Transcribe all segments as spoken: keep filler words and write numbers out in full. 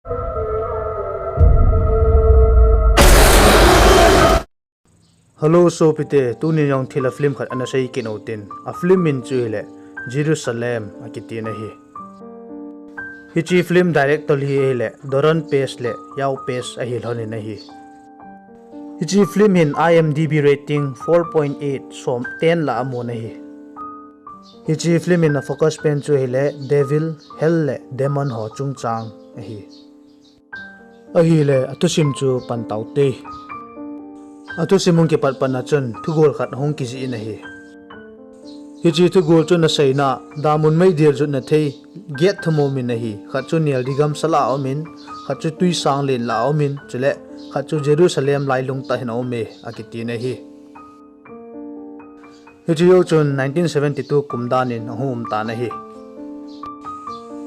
Hello sopite, tuni jong thilha film khat ana sei kit u tin, a film min chu ahile Jerusalem akiti na ahi. Hiche film director hi ahile Doran Page le Yao Page ahi lhon in ahi. Hiche film hin I M D B rating four point eight, som ten lah amun ahi. Hiche film in a focus pen chu ahile devil, hell le demon ho chungchang ahi. Ahile athusim chu pan taute. Athusim hung kipat pan a chun thugol khat hung kijih in ahi. Hiche thugol chu ana seina, damun meidil jutna thei get thum aumin ahi. Khat chu neldi gamsa lah a aumin, khat chu twisang len lah a aumin, chule khat chu Jerusalem lailung tah hin aume akiti na ahi. Hiche jou chun nineteen seventy-two kum dan in ahung um tan ahi.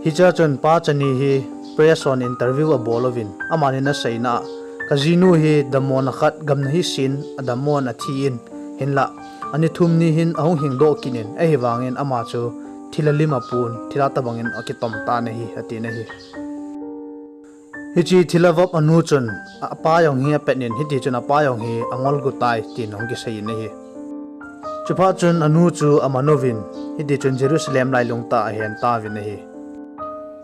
Hichea chun pa chani hi press hon interview abol uvin, amani aseina a, kajinu hi dammo na khat gamna hisin adammo in athi in, hinlah ani thum ni hin ahung hingdoh kit in, ahivangin ama chu thilha lim apun, thilha tobang in akitom tan ahi, ati na ahi. Hiche thilha vop anu chun apa jong hi apet in, hiti chun apa jong hi angol gu tai tin ahung kisei in ahi. Chuphat chun anu chu aman uvin, hiti chun Jerusalem lailung tah ahen tauvin ahi.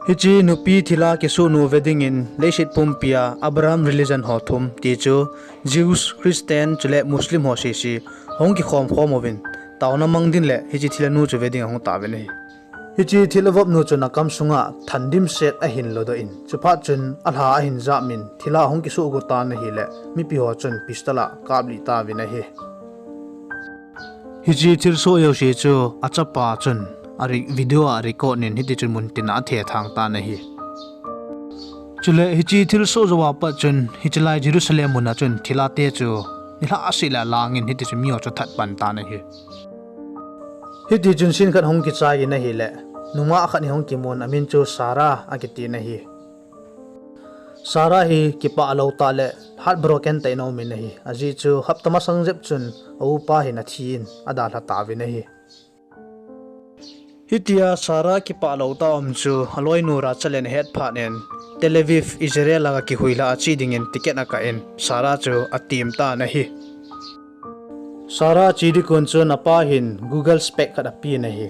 Hiche nupi thilha kisuh nu ve dingin leiset pumpia Abraham religion ho thum, ti chu Jews, Christian chule Muslim ho sese hung kikhom khom uvin, taona mang din le hiche thilha nu chu ve ding ahung tauvin ahi. Hiche thilha vop nu chun akam sunga than dimset ahin lodoh in, chuphat chun alha ahin jap in, thilha hung kisuh gu tan ahile mipi ho chun pistol a kaplih tauvin ahi. Hiche thilsoh jouse chu achapa chun a re-, video a record in, hiti chun muntin a athethang tan ahi. Chule hiche thilsoh jou a pat chun hiche lai Jerusalem mun a chun thilha te chu nilhah seh le alangin hiti chun miho chu that pan tan ahi. Hiti chun scene khat hung kichai in ahile, nungah khat hi hung kimun, amin chu Sarah akiti na ahi. Sarah hi kipah lou tah le heartbroken tah in aumin ahi. Ajeh chu hapta masang jep chun a upa hin athi in adalha tauvin ahi. Hitia Sarah kipah lou tah a um chu aloinu Rachel in ahet phat in, Tel Aviv, Israel a kihuilha a che dingin ticket akah in, Sarah chu atem tan ahi. Sarah che ding kon chun apa hin Google spec khat apen ahi.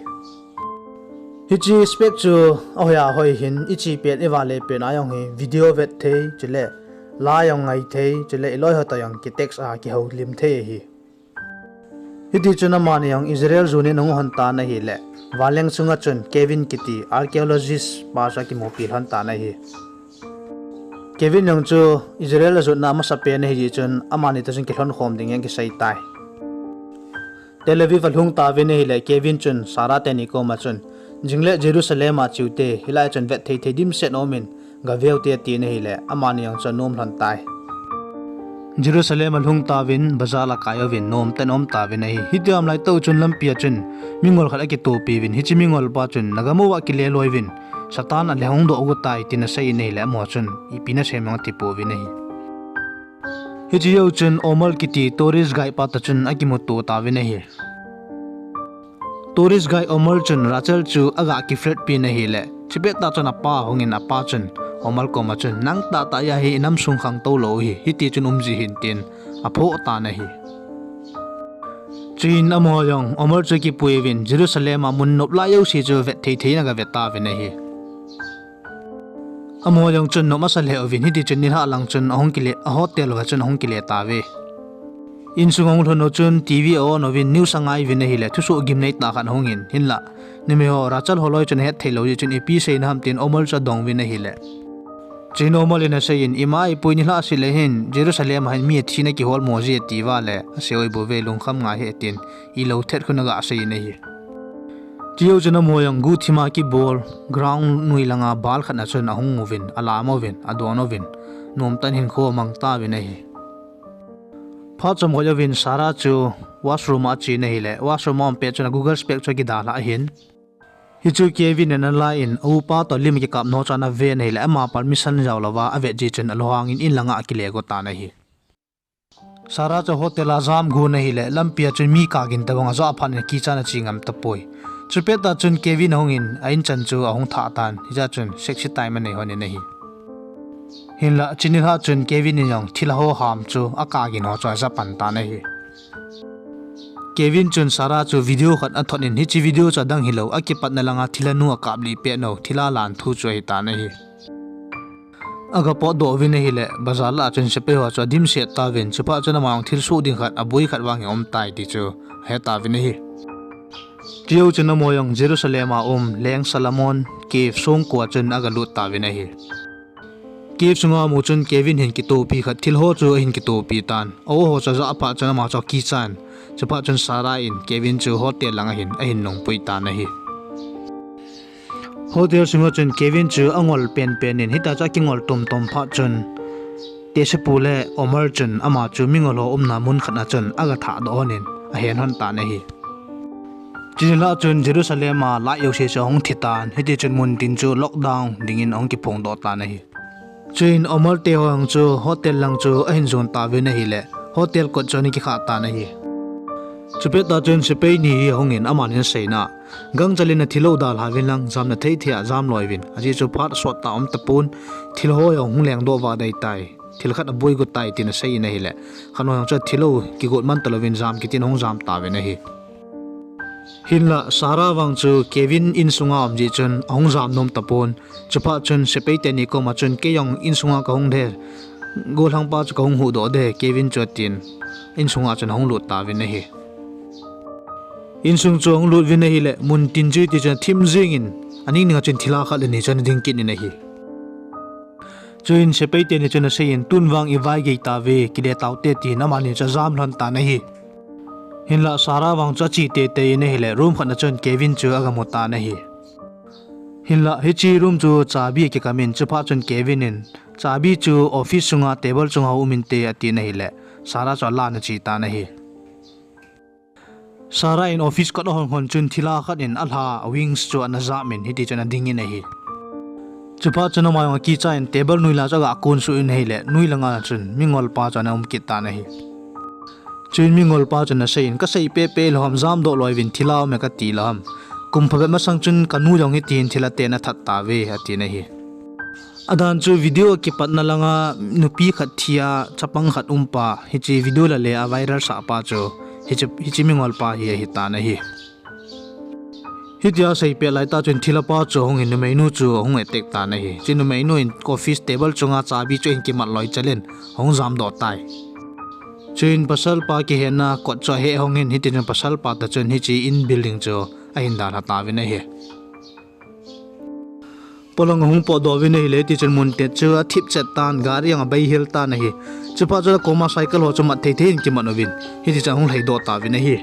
Hiche spec chu ahoi ahoi hin, iche pen ivahle pen a jong hi video vet thei, chule la jong ngai thei, chule iloi ho toh jong ki text a kihoulim thei ahi. Hiti chun amani jong Israel jon in ahung hon tan ahile, vanleng chunga chun Kevin kiti archaeologist pa chu akimupi lhon tan ahi. Kevin jong chu Israel a jotna amasapen ahijeh chun amani toh chun kilhon khom dingin akisei tai. Tel Aviv alhung tauvin ahile, Kevin chun Sarah teni koma chun, jingle Jerusalem a cheute, hilai chun vet thei thei dimset aumin, gaveu te, ati na ahile, amani jong chu anom lhon tai. Jerusalem alhung tauvin, bazar akai uvin, nomtah in aum tauvin ahi. Hitia aum lai tah u chun lampia chun mingol khat akitopi uvin, hiche mingol pa chun, nagam uva kile loi uvin, Satan ale hung doh gu tai, tin asei in ahile, amaho chun ipi nasei em atipouvin ahi. Hiche jou chun Omar kiti tourist guide pa toh chun akimuto tauvin ahi. Tourist guide Omar chun Rachel chu aga kiflirt pi in ahile, chupet tah chun apa ahungin, apa chun Omar koma chun, nang tahtah a hi inam sung khangtou lou hi, hiti chun um ji hih in, tin aphoh tan ahi. Chuin amaho jong Omar chu akipui uvin, Jerusalem a mun nop lai jouse chu vet thei thei in aga ve tauvin ahi. Amaho jong chun nom asa lheh uvin, hiti chun nilhah lang chun ahung kile, a hotel uva chun ahung kile tauve. Insung ahung lhun u chun T V a on uvin, news angai uvin ahile, thusoh gimnei tah khat ahungin, hinlah numei ho, Rachel ho loi chun ahet thei lou jeh chun ipi seina ham, tin Omar chu adong uvin ahile, chuin Omar in asei in, ima ipui, nilhah seh le hin Jerusalem a hin mi athina kihol mo ji, ati uva le, ase oi bou ve, lungkham ngai hih, tin ilou thet khun aga sei in ahi. Chujou chun amaho jong guhthim a kibol ground noi langa bal khat na chun ahung uvin, alam uvin, adon uvin, nomtah in hinkho amang tauvin ahi. Phat chomkhat jouvin Sarah chu washroom a ache in ahile, washroom a aum pet chun a Google spec chu akidalhah ahin. Hichu Kevin in ana la in, a upa toh lim akikap nau chu ana ve in ahile, ama permission jao louva avet jeh chun alunghangin in langa akile got tan ahi. Sarah chu hotel a jam gon ahile, lampia chun mi kagin tobang ajoh phat in akichat in ache ngam tapoi. Chupet tah chun Kevin ahungin a in chan chu ahung thah tan, hijeh chun sexy time anei lhon in ahi. Hinlah chuni lhah chun Kevin in jong thilha ho ham chu akap gin ho chu aja pan tan ahi. Kevin chun Sarah chu video khat athot in, hiche video chu adang hilou, akipatna langa thilha nu akap lih pet nu, thilha lan thu chu ahi tan ahi. Aga potdoh uvin ahileh, bazar lah a chun sepai ho chu adimset tauvin, chuphat chun ama jong thil suh ding khat, aboi khat vang hi aum tai ti chu ahe tauvin ahi. Chujou chun amaho jong Jerusalem a um, Leng Solomon Cave songko a chun aga lut tauvin ahi. Cave sunga amu chun Kevin hin kitopi khat, thil ho chu ahin kitopi tan. Aho chu ajah phat chun ama chu akichan. Chuphat chun Sarah in Kevin chu hotel lang ahin, ahin nungpui tan ahi. Hotel sunga chun Kevin chu angol penpen in, hitia chu akingol tumtum phat chun, Tesipu le Omar chun ama chu mingol ho umna mun khat a chun aga thahdoh lhon in, ahen lhon tan ahi. Chuni lhah chun Jerusalem a lai jouse chu ahung thi tan, hiti chun muntin chu lockdown dingin ahung kiphongdoh tan ahi. Chuin Omar te ho jong chu hotel lang chu ahin jon tauvin ahileh, hotel kot chu ana kikhah tan ahi. Chupet tah chun sepai ni hi ahungin, amani aseina, gangchal in nathilou dalha uvin lang, jamna thei thei a jamloi uvin. Ajeh chu phat asot tah um tapon, thilha ho jong hung lengdoh vah dei tai, thil khat aboi got tai tin asei in ahileh, khat ho jong chu athilou kigot man talouvin jam kitin ahung jam tauvin ahi. Hinlah Sarah vang chu Kevin insunga aum jeh chun ahung jam nom tapon. Chuphat chun sepai teni koma chun, kei jong insunga kahung de, gollhangpa chu kahung huhdoh de, Kevin chu atin, insunga chun ahung lut tauvin ahi. Insung chu ahung lut uvin ahileh, muntin chu hiti chun athim jengin, aning ninga chun thilha khat le ni chu ana ding kit in ahi. Chuin sepai teni chun asei in, tun vang ivaigei tauve, kile taute tin amani chu ajam lhon tan ahi. Hinlah Sarah vang chu ache teitei in ahileh, room khat a chun Kevin chu aga mu tan ahi. Hinlah hiche room chu chabi akikam in, chuphat chun Kevin in chabi chu office sunga table chunga um inte atin ahileh, Sarah chu alan ache tan ahi. Sarah in office kot ahon hon chun thilha khat in alha, awings chu ana jam in, hiti chun ana dingin ahi. Chuphat chun ama jong akichan table noi la chu aga konsuh in ahileh, noi langa chun mingolpa chu ana um kit tan ahi. Chuin mingolpa chun asei in, kasei pehpeh lou ham, jamdoh loi uvin, thilha aume kati lou ham. Kum phabep masang chun kanu jong hitin thilha te ana that tauve, atin ahi. Adan chu video akipatna langa nupi khat thi a chapang khat umpa, hiche video la le aviral sahpa chu hiche, hiche mingolpa hi ahitan ahi. Hitia seipeh laitah chun thilhapa chu ahungin numeinu chu ahung attack tan ahi. Chuin numeinu in office table chunga chabi chu ahin kimat loichal in ahung jamdoh tai. Chuin pasalpa kihenna kot chu ahe ahungin, hitichun pasalpa toh chun hiche in building chu ahin dalha tauvin ahi. Polang ahung potdoh uvin ahile, hitichun muntin chu athip chet tan, gari jong abeihel tan ahi. Chuphat chun akoma cycle ho chu mat thei thei in kimat uvin, hitichun ahung lhaidoh tauvin ahi.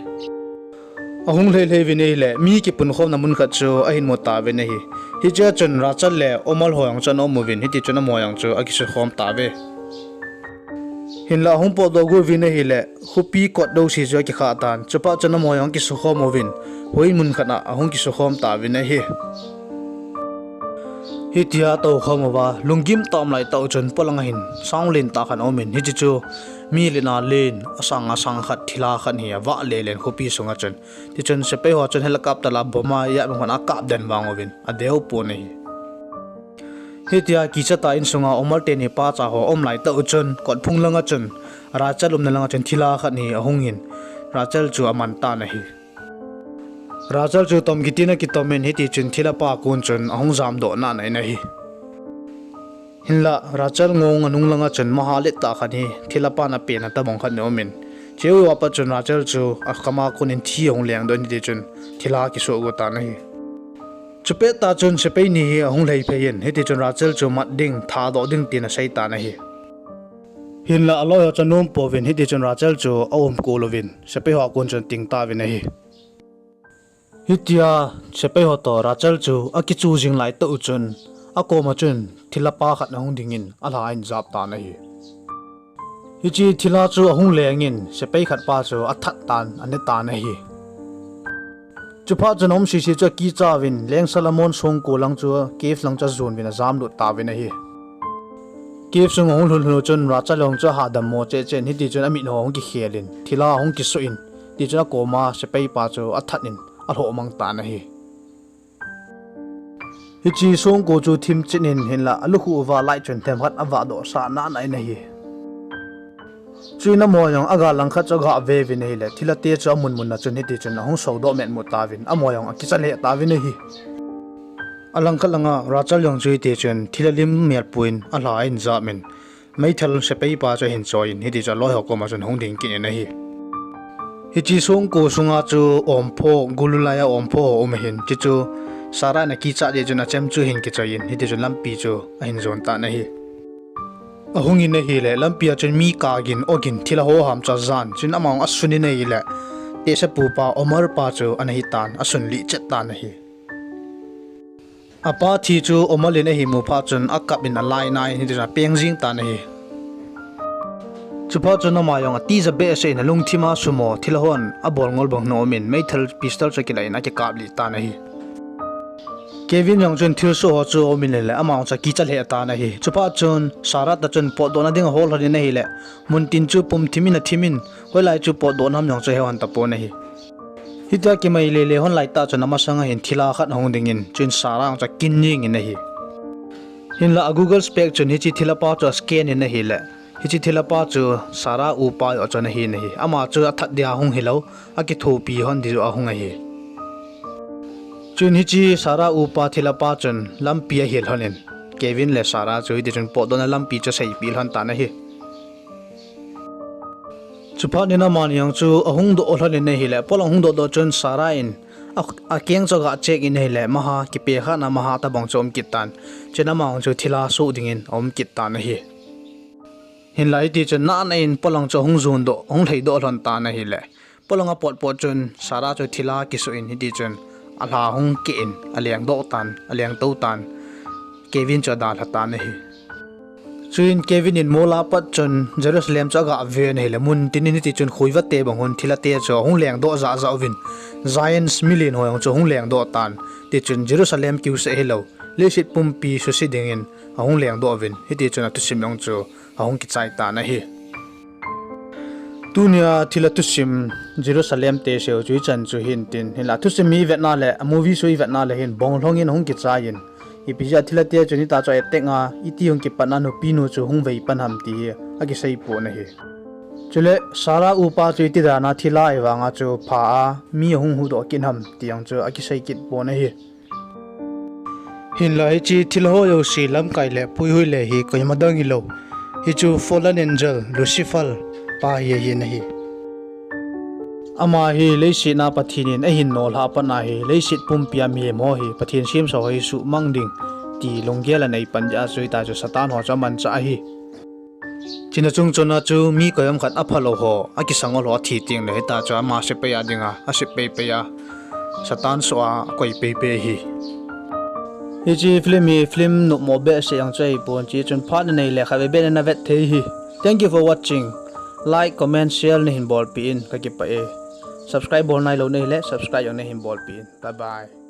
Ahung lhai lhai uvin ahile, mi kipunkhomna mun khat chu ahin mu tauvin ahi. Hichea chun Rachel le Omar ho jong chu ana um uvin, hitichun amaho jong chu akisukhom tauve. Hinla ahung potdoh got uvin ahile, khopi kot jouse chu akikhah tan, chuphat chun amaho jong akisukhom uvin, houin mun khat a ahung kisukhom tauvin ahi. Hitia atoukhom uva, lunggim tah um laitah u chun polang ahin sound lentah khat aumin, hiche chu mi lena len, asang asang khat, thilha khat hi avah lelen khopi sunga chun. Tichun sepai ho chun helicopter la bomb a ijat bang khat akap den vang uvin, adeu pon ahi. Hitia kichatah insunga Omar teni pacha ho aum laitah u chun, kotphung langa chun, Rachel umna langa chun thilha khat hi ahungin, Rachel chu aman tan ahi. Rachel chu tom kitin akitomin, hitichun thilhapa kon chun ahung jamdoh nahnah in ahi. Hinla Rachel ngong anung langa chun maha lettah khat hi thilhapan apenna tobang khat ana umin, cheu a pat chun Rachel chu akama konin thi ahung lengdoh in, hitichun thilha akisoh got tan ahi. Chupet tah chun sepai ni hi ahung lhaiphei in, hitichun Rachel chu mat ding, thahdoh ding tin asei tan ahi. Hinla aloi ho chu anom pouvin, hitichun Rachel chu aum kol uvin, sepai ho kon chun ating tauvin ahi. Hitia sepai ho toh Rachel chu akichu jing laitah u chun, akoma chun thilhapa khat ahung dingin alha ahin jap tan ahi. Hiche thilha chu ahung lengin sepai khatpa chu athat tan, ane tan ahi. Chuphat chun aum sese chu akichauvin, Leng Solomon songko lang chu, cave lang chu ajon uvin ajamlut tauvin ahi. Cave sung ahung lhun lhun u chun Rachel jong chu ahadammo cheh cheh in, hitichun amit ho ahung kikhelin, thilha ahung kisoh in, tichun akoma sepaipa chu athat in alhohmang tan ahi. Hiche songko chu thim chet in, hinlah alukhuh uva light chun themkhat avah doh sah nana in ahi. Chuin amaho jong aga langkhat chu aga ve uvin ahile, thilha te chu amun mun a chun hiti chun ahung sodoh metmut tauvin, amaho jong akicha lheh tauvin ahi. Alangkhat langa Rachel jong chu hiti chun thilha lim melpui in alha ahin jap in, meithal sepai pa chu ahin choi in, hiti chun aloi ho koma chun ahung ding kit in ahi. Hiche songko sunga chu ompho, gulu laiya ompho ho um ahin, chuchu Sarah in akichat jeh chun achem chu ahin kichoi in, hiti chun lampi chu ahin jon tan ahi. Ahung in ahile, lampi a chun mi kap gin, o gin, thilha ho ham chu ajan, chuin amahon asun in ahile, tehsepu pa Omar pa chu ana hi tan, asun lih chet tan ahi. Apa thi chu Omar in ahin mu phat chun akap in alai nai in, hiti chun apeng jing tan ahi. Chuphat chun ama jong atija behseh in alungthim a sumo thilha hon abol ngol bang nom in meithal pistol chu akilah in akikap lih tan ahi. Kevin jong chun thilsoh ho chu aum in ahile, ama jong chu akicha lheh tan ahi. Chuphat chun Sarah toh chun potdohna ding ahol lhon in ahile, muntin chu pum thim in athim in, hoilai chu potdoh nam jong chu ahe lhon tapon ahi. Hitia kimai lele lhon laitah chun amasanga hin thilha khat ahung ding in, chuin Sarah jong chu akin jing in ahi. Hinlah a Google spec chun hiche thilha pa chu ascan in ahile, hiche thilha pa chu Sarah upa joh chun ahi in ahi. Ama chu athat dia hung hilou, akithopi lhon di joh ahung ahi. Chuin hiche Sarah upa thilha pa chun lampi ahil lhon in, Kevin le Sarah chu hiti chun potdohna lampi chu aseipeh lhon tan ahi. Chuphat in amani jong chu ahung doh lhon in ahile, polang hung doh doh chun Sarah in a, akeng chu aga check in ahile, maha kipe khatna maha tobang chu aum kit tan. Chuin ama jong chu thilha soh ding in aum kit tan ahi. Hinlah hiti chun nana in polang chu ahung jon doh, ahung lhai doh lhon tan ahile, polang apot pot chun Sarah chu thilha kisoh in, hiti chun alha ahung keh in, aleng doh tan, aleng tou tan, Kevin chu adalha tan ahi. Chuin Kevin in mol a pat chun Jerusalem chu aga ve in ahile, muntin in hiti chun khoiva te bang hon thilha te chu ahung leng doh jah jah uvin, Giants, milen ho jong chu ahung leng doh tan, tichun Jerusalem kiuseh hilou, leiset pumpi suse ding in ahung leng doh uvin, hiti chun athusim jong chu ahung kichai tan ahi. Tunia thilha thusim Jerusalem te seiu chu hichan chu hin tin, hinlah thusim hi ivetna le, a movie chu ivetna le hin bong lhong in ahung kichai in, ipi jeh a thilha te chun hitia chu attack a, iti hung kipat a nupinu chu hung vei pan ham ti hi akisei pon ahi. Chule Sarah upa chu iti dan a thilha ahi vang a chu pha a mi ahung huhdoh kit ham ti jong chu akisei kit pon ahi. Hinlah hiche thilha ho jouse lamkai le puihui le hi koima dang hilou, hichu fallen angel Lucifer pa hi ahi in ahi. Ama hi leiset a Pathen in ahin nollhah pat na hi, leiset pumpi a mihem ho hi Pathen semsa ho hi suhmang ding ti lunggel anei pan jeh a chu hitia chu Satan ho chu amanchah ahi. Chuna chung chon a chu mi koiham khat aphalou ho, akisang ol ho athi teng le hitia chu ama sepai a dinga asep peipei a, Satan soh a akoi peipei ahi. Hiche film hi film nopmo behseh jong chu ahipon, chuchun phat nanei le khatvei beh in navet thei ahi. Thank you for watching. Like, comment, share nahin bolpeh in, kakipah e. Subscribe bol nailou nahile subscribe jong nahin bolpeh in. Bye bye.